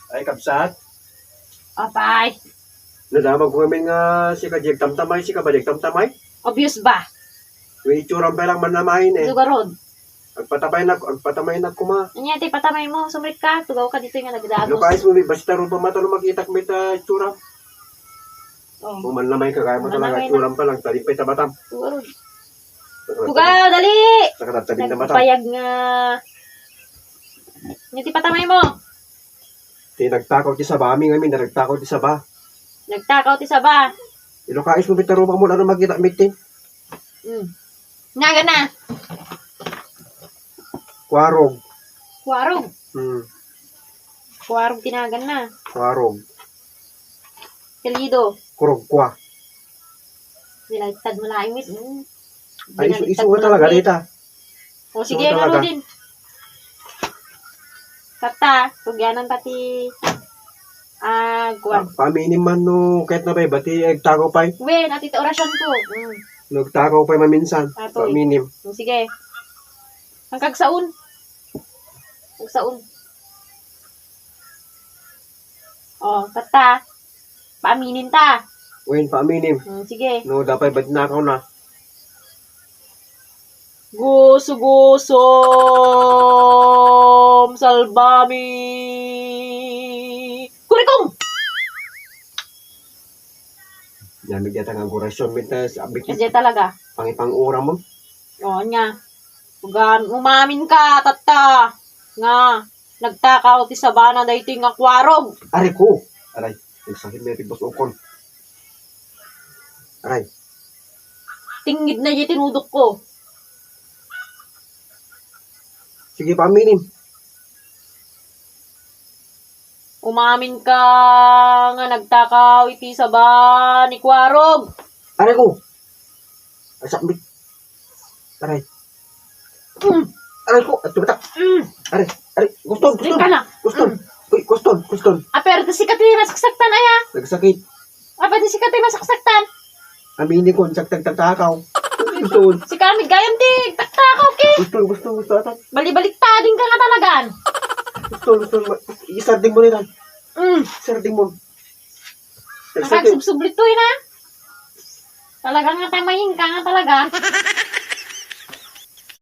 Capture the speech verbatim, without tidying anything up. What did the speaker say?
Ay, kabsat. Apay. Nadamag ko ngamin nga sika di agtamtamay, sika ba di agtamtamay? Obvious ba? May itsuram pa lang man namain eh. Sugarod. Agpatamay na, agpatamay na kuma. Anya, ti patamay mo, sumrit ka, tugaw ka dito nga nagdagos. Lukais mo, may basta ron pa mata no makitak may ta itsura. Oh. Kung man lamay ka, kaya mo talaga, lamay na. Itsuram pa lang, talim pa itabatam. Sugarod. Tugaw, dali! Saka talim na mata. Nagpayag nga. Anya, ti patamay mo. Ti nagtakaw ti saba, amin ngamin, nagtakaw ti saba. Nagtakaw ti saba. Ilukais mo, bitaruba mo, ano makita, mitin? Mm. Nagan na. Kuarog. Kuarog. Hmm. Kuarog tinagan na. Kuarog. Kalido. Kurog kwa. Binaliktad mo laing, miss. Mm. Ay, isu, isu mo talaga, dita. O, sige, isu mo talaga. Ano din? Kata, tugyanan pati, ah, kuwan. Pa-, paminim man no, kahit na ba, bati, agtakaw pay. Wen, ati ta orasyon ko. Mm. Nagtakaw pay maminsan. Atoy. Paminim. O, sige. Ang kagsaon. Kagsaon. O, kata. Paaminin ta. Wen, paaminim. Hmm, sige. No, dapat ba't nakaw na? Guso-gusom, salbami. Kurikong! Yami diya nga agorasyon, minta, sabi ki-, kasi talaga. Pangipang-ura mo. O, nya. Ugan, umamin ka, tatta. Nga. Nagtakaw ti sabana daytoy nga kuarog. Aray ko! Aray, nagsakit na ti bus-okon. Aray. Tingngid na di tinudok ko. Sige, paaminim. Umamin ka nga nagtakaw iti saba ni Kuarog. Aray ko! Ay, sakbit. Aray. Mm. Aray ko, at tumatak. Mm. Aray, aray, Guston, Guston. Ika na. Guston. Mm. Uy, Guston, Guston. Ah, pero ti sika ti masaksaktan, aya. Nagsakit. Ah, pati sika ti masaksaktan. Amini ko, nagsaktak-, taktakaw. Guston. Sika, amid gayam ti taktakaw, ki. Guston, Guston, Guston, atat. Balibaliktadin ka nga talagan. Guston, Guston, ma-, isarding mo nila. Mm. Isarding mo. Ang kagsubsublit to, ina. Talaga nga tamayin ka nga talaga.